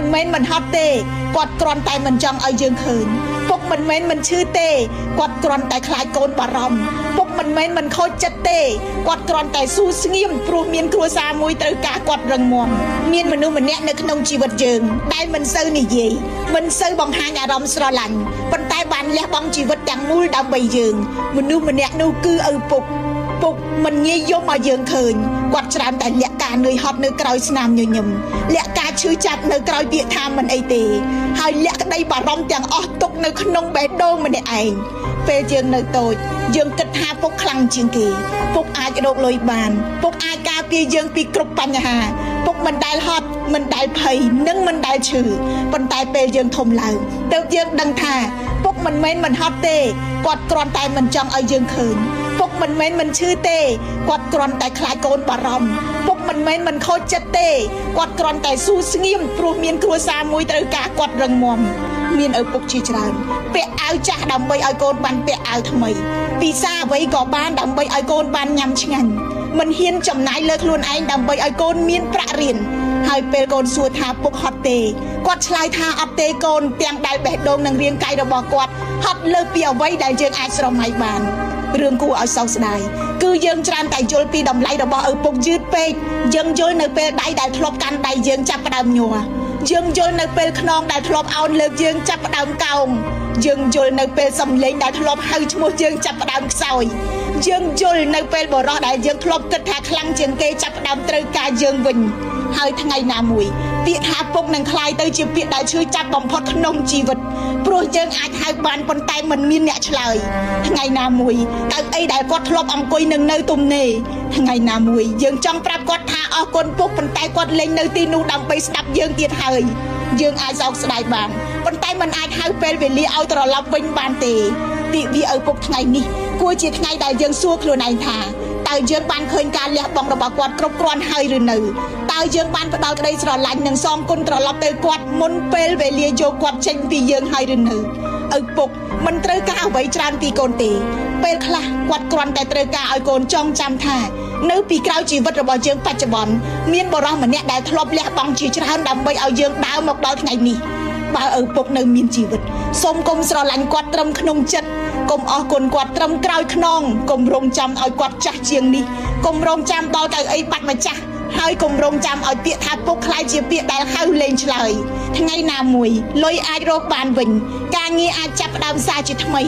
មិនមែនមិនហត់ទេគាត់គ្រាន់តែមិនចង់ឲ្យយើងឃើញពុកមិនមែនមិនឈឺទេគាត់គ្រាន់តែខ្លាចកូនបារម្ភពុកមិនមែនមិនខូចចិត្តទេគាត់គ្រាន់តែស៊ូស្ងៀមព្រោះមានគ្រួសារមួយត្រូវការគាត់រឹងមាំមានមនុស្សម្នាក់នៅក្នុងជីវិតយើងដែលមិនសូវនិយាយមិនសូវបង្ហាញអារម្មណ៍ស្រឡាញ់ប៉ុន្តែបានលះបង់ជីវិតទាំងមូលដើម្បីយើងមនុស្សម្នាក់នោះគឺឪពុក ពុកមិនងាយយំឲ្យយើងឃើញគាត់ច្រើនតែលាក់ការនឿយហត់នៅក្រោយស្នាមញញឹមលាក់ការឈឺចាប់នៅក្រោយពាក្យថាមិនអីទេហើយលាក់ក្តីបារម្ភទាំងអស់ទុកនៅក្នុងបេះដូងម្នាក់ឯងពេលយើងនៅតូចយើងគិតថាពុកខ្លាំងជាងគេពុកអាចរកលុយបានពុកអាចការពារយើងពីគ្រប់បញ្ហាពុកមិនដែលហត់មិនដែលភ័យនិងមិនដែលឈឺប៉ុន្តែពេលយើងធំឡើងទើបយើងដឹងថាពុកមិនមែនមិនហត់ទេគាត់គ្រាន់តែមិនចង់ឲ្យយើងឃើញ ពុកមិនមែនមិនឈឺទេគាត់គ្រាន់តែខ្លាចកូនបារម្ភពុកមិនមែនមិនខូចចិត្តទេគាត់គ្រាន់តែស៊ូស្ងៀមព្រោះមានគ្រួសារមួយត្រូវការគាត់រឹងមាំមានឪពុកជាច្រើនពាក់អាវចាស់ដើម្បីឲ្យកូនបានពាក់អាវថ្មីពិសាអ្វីក៏បានដើម្បីឲ្យកូនបានញ៉ាំឆ្ងាញ់មិនហ៊ានចំណាយលើខ្លួនឯងដើម្បីឲ្យកូនមានប្រាក់រៀនហើយពេលកូនសួរថាពុកហត់ទេគាត់ឆ្លើយថាអត់ទេកូនទាំងដែលបេះដូងនិងរាងកាយរបស់គាត់ហត់លើសពីអ្វីដែលយើងអាចស្រមៃបាន រឿងគួរឲ្យសោកស្ដាយគឺយើងច្រើនតែយល់ពីតម្លៃរបស់ឪពុកយឺតពេកយើងយល់នៅពេលដៃដែលធ្លាប់កាន់ដៃយើងចាប់ផ្ដើមញ័រយើងយល់នៅពេលខ្នងដែលធ្លាប់អោនលើកយើងចាប់ផ្ដើមកោងយើងយល់នៅពេលសំឡេងដែលធ្លាប់ហៅឈ្មោះយើងចាប់ផ្ដើមខ្សោយយើងយល់នៅពេលបរោះដែលយើងធ្លាប់គិតថាខ្លាំងជាងគេចាប់ផ្ដើមត្រូវការយើងវិញហើយថ្ងៃណាមួយពាក្យថាពុកនឹងក្លាយទៅជាពាក្យដែលឈឺចាប់បំផុតក្នុងជីវិតព្រោះយើងអាចហៅបានប៉ុន្តែមិនមានអ្នកឆ្លើយថ្ងៃណាមួយកៅអីដែលគាត់ធ្លាប់អង្គុយនឹងនៅទំនេរថ្ងៃណាមួយយើងចង់ប្រាប់គាត់ថាអរគុណពុកប៉ុន្តែគាត់លែងនៅទីនោះដើម្បីស្ដាប់យើងទៀតហើយយើងអាចសោកស្ដាយបានប៉ុន្តែมันអាចហៅពេលវេលាឲ្យត្រឡប់វិញបានទេទិវាឪពុកថ្ងៃនេះគួរជាថ្ងៃដែលយើងសួរខ្លួនឯងថាតើយើងបានឃើញការលះបង់របស់គាត់គ្រប់គ្រាន់ហើយឬនៅតើយើងបានផ្ដល់ក្តីស្រឡាញ់និងសងគុណត្រឡប់ទៅគាត់មុនពេលវេលាយកគាត់ចេញពីយើងហើយឬនៅឪពុកមិនត្រូវការអ្វីច្រើនពីកូនទេពេលខ្លះគាត់គ្រាន់តែត្រូវការឲ្យកូនចងចាំថានៅពីក្រោយជីវិតរបស់យើងបច្ចុប្បន្នមានបុរសម្នាក់ដែលធ្លាប់លះបង់ជាច្រើនដើម្បីឲ្យយើងដើរមកដល់ថ្ងៃនេះបើឪពុកនៅមានជីវិតសូមកុំស្រឡាញ់គាត់ត្រឹមក្នុងចិត្តកុំអរគុណគាត់ត្រឹមក្រោយខ្នងកុំរងចាំឲ្យគាត់ចាស់ជាងនេះកុំរងចាំដល់កៅអីបាត់ម្ចាស់ហើយកុំរងចាំឲ្យពាក្យថាពុកក្លាយជាពាក្យដែលហៅលែងឆ្លើយថ្ងៃណាមួយលុយអាចរកបានវិញការងារអាចចាប់ផ្ដើមសារជាថ្មី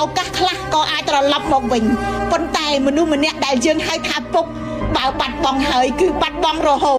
ឱកាសខ្លះក៏អាចត្រឡប់មកវិញប៉ុន្តែមនុស្សម្នាក់ដែលយើងហៅថាពុកបើបាត់បង់ហើយគឺបាត់បង់រហូត។